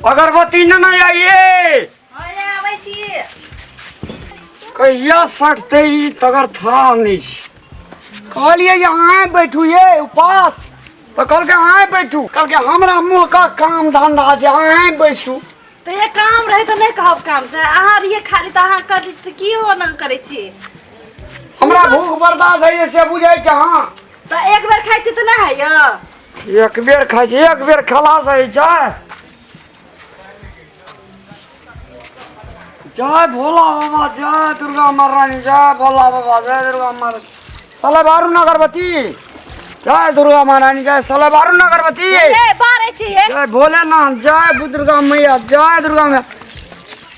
अगरबत्ती ने नहि आइए। हाँ ये आबै छी। कहिया सटतै ई तकर थाह नहि छै। कहलियै जे अहाँ बैठू ये उपास, तऽ कहलकै अहाँ बैठू। कहलकै हमरा मुल्कक काम धंधा छै, अहाँ बैसू। तऽ ये काम रहै तऽ नहि कहब काम से अहाँ रहियै खाली तऽ अहाँ कर तऽ की ओना करै छी? हमरा भूख बर्दाश्त होइए से बुझै छै अहाँ? तऽ एक बेर खाइ छी तऽ नहि होइए? एक बेर खाइ छी, एक बेर खेलासँ होइ छै? जय भोला बाबा, जय दुर्गा महारानी, जय भोला बाबा, जय दुर्गा महारानी। साले बारू न अगरबत्ती। जय दुर्गा महारानी, जय। साले बारू न अगरबत्ती। ए बारै छी ये। जय भोलेनाथ, जय दुर्गा मैया, जय दुर्गा मैया।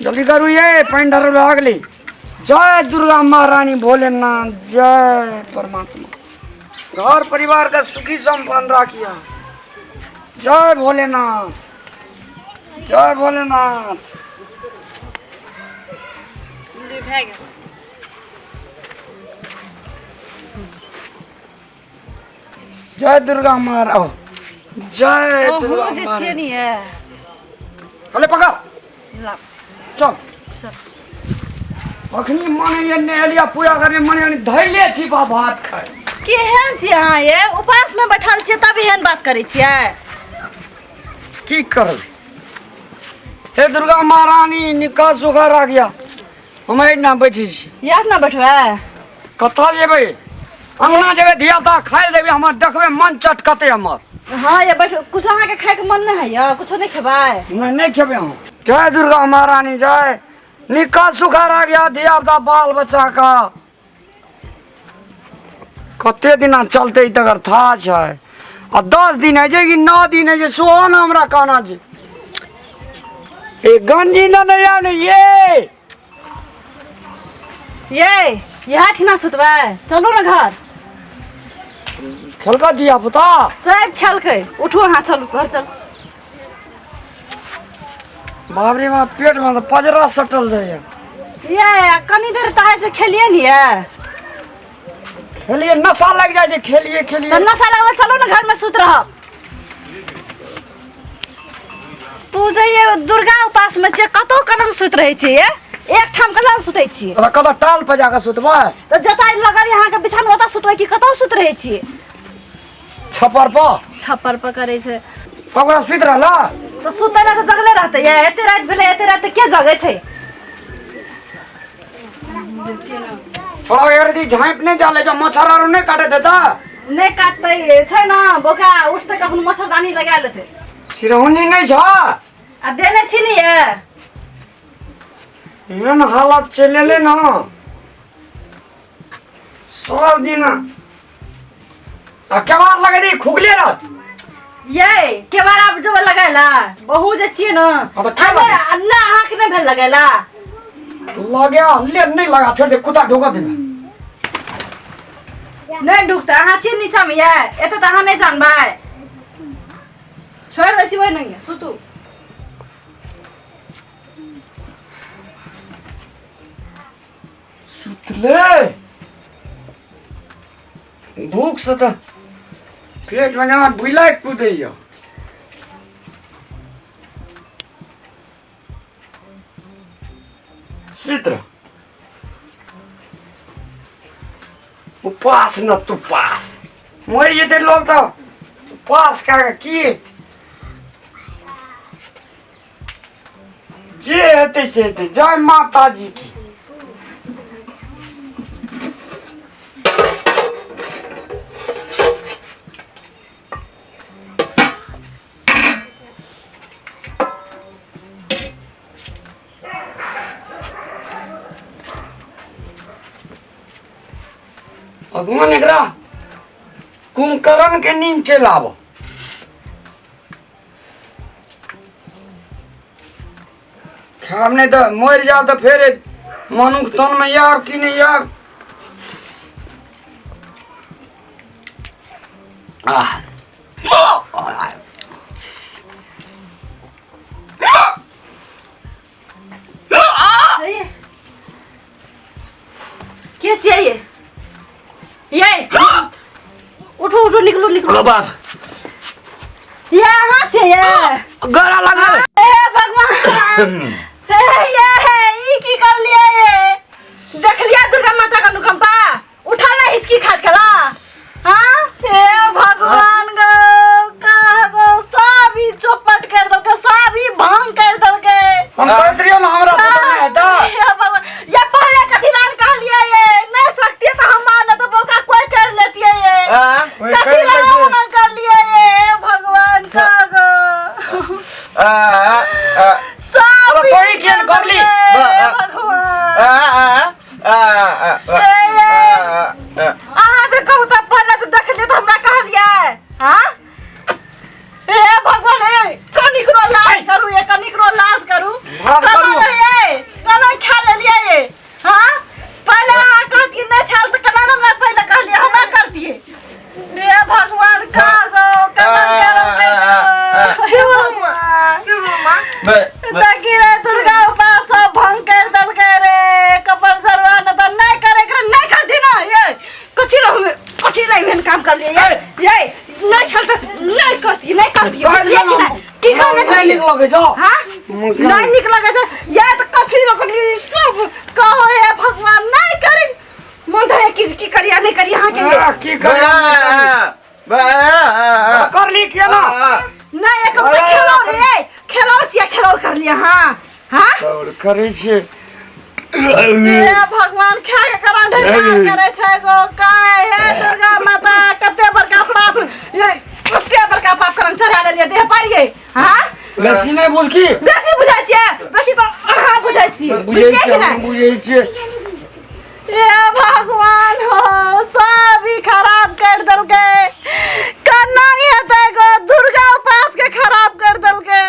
जल्दी करू ये, पानि ढारल भए गेलै। जय दुर्गा महारानी, भोलेनाथ, जय परमात्मा। घर परिवार के सुखी संपन्न राखिया। जय भोलेनाथ, जय भोलेनाथ। भए गेल। जय दुर्गा महाराज, जय ओहो दुर्गा जे छियै महारानी। नि ये। अरे पकड़। ला। चल। चल। अखनी मने ये नहेलिया पूजा करने मने धैले छी बा भात खाय। केहन छी अहाँ ये? उपास में बैठल छियै तब एहन बात करै छियै? की करबै हे दुर्गा महारानी, निका सुखा राखिया। हम एहिना बैठै छी। यार ना बैठबै? कतऽ जेबै? अंगना जेबै, धिया पुता खाइ लए देबै हमर, देखबै मन चटकतै हमर। हाँ ये बैठ। कुछ अहाँके खायके मन नहि होइए? कुछो नहि खेबै? नहि, नहि खेबै हम। जय दुर्गा महारानी जय। निका सुखा राखिया धिया पुता बाल बच्चा का। कते दिना चलते ई तकर था छै। आ 10 दिन होइ छै कि 9 दिन होइ छै सेहो ने हमरा कहना छै। ए गंजी ने नहि आब ने ये। ये इएह ठिना सुतबै? चलू ने घर। खेलका धिया पुता? सब खेलकै। उठू अहाँ, चलू घर चलू। बाप रे बाप, पेट में तऽ पजरा सटल जाइए। ये कनी देर तऽ से खेलिए ने ये। खेलिए नशा लागि जाइ छै, खेलिए खेलिए। तऽ नशा लगल, चलू ने घर में सुत रहब। पूजैये दुर्गा उपास में छियै, कतौ केना सुति रहै छियै ये? एक ठाम केना सुतै छियै? तोरा कतऽ टाल पर जाकऽ सुतबै? तऽ जतऽ लगल अहाँके बिछान ओतऽ सुतबै कि कतौ सुति रहै छियै? छप्पर पर। छप्पर पर करै छै। सब गोटा सुति रहला? तऽ सुतै लए तऽ जगले रहतै ये। एते राति भेलै, एते राति के जगै छै? छोड़ा अगर दी झाँपि नहि डाले जो मच्छर आरो नहि काटे देता। नहि काटतै, छै ने बोका, उठतै कखनो मच्छरदानी लगा लेतै। सिरौनी नहि छ? आ देने छी ने ये। एहन हालत चलि एलै ने सब दिन आ केबाड़ लगे दी खुगले रहत। ये केबाड़ आब जब लगैला बहु जे छियै ने। हाँ, तऽ के लगे? ना अहाँके नहि भेल लगैला? लगे ले नहि लगा, छोड़ दे, कुत्ता ढोका देबे। नहि ढुकतै, अहाँ छियै नीचामे ये, एते तऽ अहाँ नहि जानबै। छोड़ि दै छी, ओहि नहि सुतू। सुतले भूख से तऽ पेट में जेना बिलाइ कूदैया। सुति रह, उपास न तुपास मरि जेतै लोग तऽ उपास कए कऽ की हेतै? जे हेतै से हेतै। जय माता जी की। भगवान एकरा कुंभकर्ण के नींद चलि आबऽ। खायब नहि तऽ मरि जायब तऽ फेर मनुख तनमे आयब कि नहि आयब? आह के छियै ये? ये उठू उठू, निकलू निकलू। बाप। ये अहाँ छियै ये? गला लागल। हे भगवान। हे ये हे ई की कर लिए ये देख लिया दुर्गा माता का अनुकंपा उठा ना हिचकी खात कला हाँ हे भगवान गो कह गो सब ही चौपट कर दलके सब ही भंग कर दलके हम कहत रहियो ना हमरा पता नहीं हेता हे भगवान ये पहले कथी लान कहलिए ये नहीं सकती तो हम ना तो बोका कोई कर लेती है ये कोई कथी कर लान लेती। मना कर लिए ये भगवान कह गो सब अब तोही कियन करली? हे भगवान अहाँ जे कहू तऽ पहिले जे देखलियै तऽ हमरा कहलियै हाँ हे भगवान हे कनिकरो लाज करू ये कनिकरो लाज करू लाज करू। केना ये केना खा लेलियै ये हाँ पहिले अहाँ कहतियै नहि छल तऽ केना हमरा पहिले कहलियै हमरा करतियै हे भगवान का गो केना करबै गो हे भगवान देखी रे दुर्गा उपास सब भंग कर देलकै रे कपड़ जरुआ न तऽ नहि करे के नहि कर दी ना ये कथी रह कथी रह एहन काम कर लिए ये ये नहि छल तऽ नहि करती नहि करती बुझलियै कि नहि की कहने नहि छलियै नीक लगै छौ हाँ नहि नीक लगै छै ये तऽ कथी रखली सब कहो हे भगवान नहि करी मन तऽ की की करिया नहि करी अहाँके आ, की करी कर ली किया ना नहीं एक हम खेलौ रे खेलौ छियै खेलौ कर लिया हाँ हाँ और करै छियै हे भगवान खा के करा ढेर करे छै गो काय हे दुर्गा माता कते बड़का पाप ये कते बड़का पाप करन चढ़ा लेलियै देह पर ये हाँ बेसी नहि बुझ की बेसी बुझै छियै बेसी तऽ अहाँ बुझै छियै बुझै बुझलियै छियै कि हम नहि बुझै छियै हे भगवान हो सब ही खराब कर देलकै केना हेतै गो दुर्गा उपास के खराब कर देलकै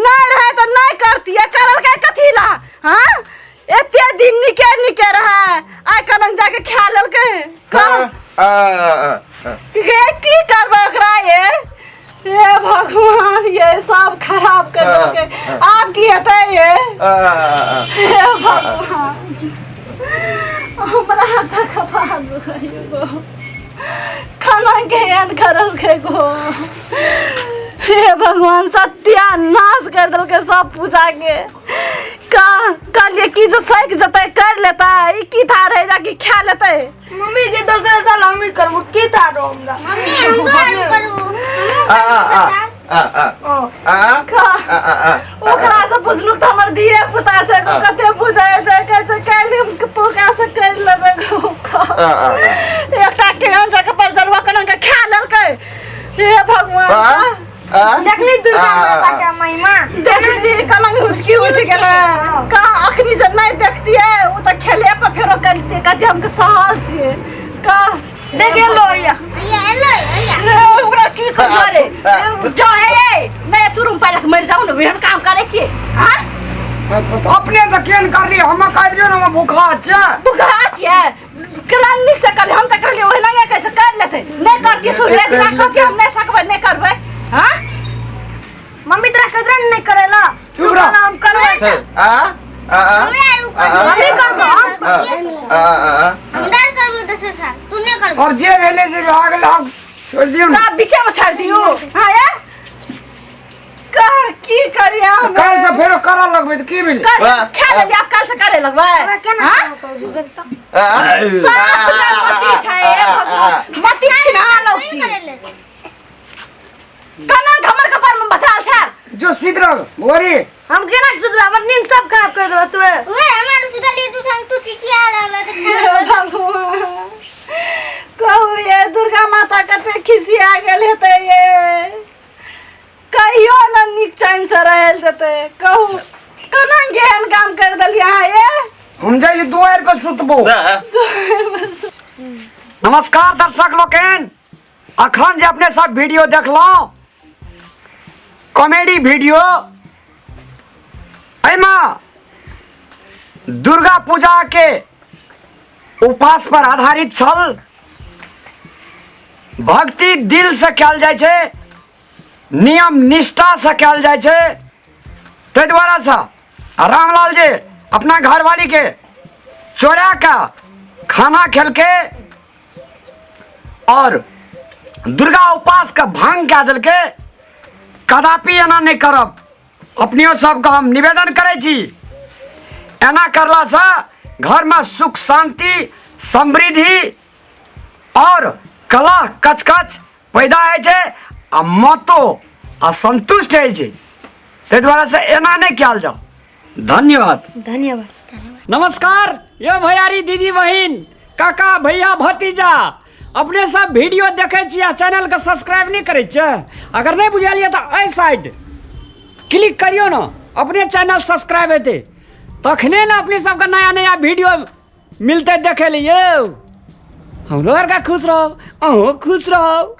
नहि रहै तऽ नहि करतियै करलकै कथी ला हाँ एते दिन निके निके रहै आइ कनक जाके खा लेलकै कह गे की करबै ओकरा ये हे भगवान ये सब खराब कर देलकै आब की हेतै ये हे भगवान हमरा हाथ कपार दुखाइयो गो खाना के एहन करलकै गो हे भगवान सत्यानाश कर देलकै सब पूजा के का कहलिए कि जे सक जतै कर लेतै ई की था रहे जाकि खा लेतै मम्मी जे दोसर साल हम ही करबो की था रो हमरा मम्मी हमरो आर करू का ओकरा से पुछलू तऽ हमर धिये पुता छै कते बुझै छै कहै छै काल्हि हम पोका से करि लेबै गो एकटा केहन छै पर जरुआ केना के खा लेलकै हे भगवान देखली दुर्गा माता के महिमा देखली केना हुचकी उठि गेलै का अखनी जे नहि देखतियै ओ तऽ खेले पर फेरो करितियै कहतियै हम सहल छियै का देखे लो या हैया एलै हैया रे, ओकरा की करबो रे जो ए ए नहि चुरुम पालक मरि जाउ ने एहन काम करै छियै हाँ अपने से केहन करली हम कहि दियौ ने हम भूखा छै भूखा छियै केना नीक से करली हम तऽ कहलियै ओहिना नहि कहै छै कर लेतै नहि करतियै सूर्य दिना कहतियै हम नहि सकबै नहि करबै हाँ मम्मी तोरा कदरा नहीं करेला चुप तू रह। कहला हम करबै हमरा आर मम्मी करबो हमरा आर करबो दोसर साल तू नहि करबो अब जे भेलै से भए गेल आब छोड़ि दियौ ने तऽ बीचे में छोड़ि दियौ हाँ ये कह की करिया हम काल्हि से फेरो करऽ लगबै तऽ की भेलै कल से खा लेलियै आब कल से करे लगबै हमरा केना हाँ? करू देखता साफ नहि मती छै हे भगवान मती छिना लौ छी करे ले कना हमर कपार में बथाल छै जो सुति रह बोरी हम केना सुतबै हमर नींद सब खराब कर देलक तू ओए हमरा सुतलिए तू संग तू चिचिया रहल तऽ हे खाना भगवान कहू ये दुर्गा माता कते खिसिया गेल हेतै ये कहियो न नीक चैन से रहल देतै कहू केना केहन काम कर देलियै अहाँ ये हम जाइ छी दुआरि पर सुतबो नमस्कार दर्शक लोकनि अखन जे अपने सब वीडियो देखलहुँ कॉमेडी वीडियो एहिमे दुर्गा पूजा के उपास पर आधारित छल भक्ति दिल से कयल जाइ छै नियम निष्ठासँ कयल जाइ छै ताहि दुआरेसँ आ रामलाल जी अपना घरवालीके चोरा कऽ खाना खेलकै आओर दुर्गा उपासके भङ्ग कए देलकै कदापि एना नहि करब। अपनियो सबके हम निवेदन करै छी, एना करलासँ घरमे सुख शान्ति समृद्धि आओर कलह कचकच पैदा होइ छै आ मतो आ संतुष्ट होइ छै। ताहि दुआरे से एना नहि कयल जाउ। धन्यवाद। धन्यवाद। नमस्कार यो भैयारी दीदी बहिन काका भैया भतीजा, अपने सब वीडियो देखै छी आ चैनल के सब्सक्राइब नहि करै छियै? अगर नहि बुझल यऽ तऽ एहि साइड क्लिक करियौ ने, अपने चैनल सब्सक्राइब हेतै तखने ने अपने सबके नया नया वीडियो मिलतै देखै लिए। यौ हमरो आरके खुश रहब, अहूँ खुश रहब।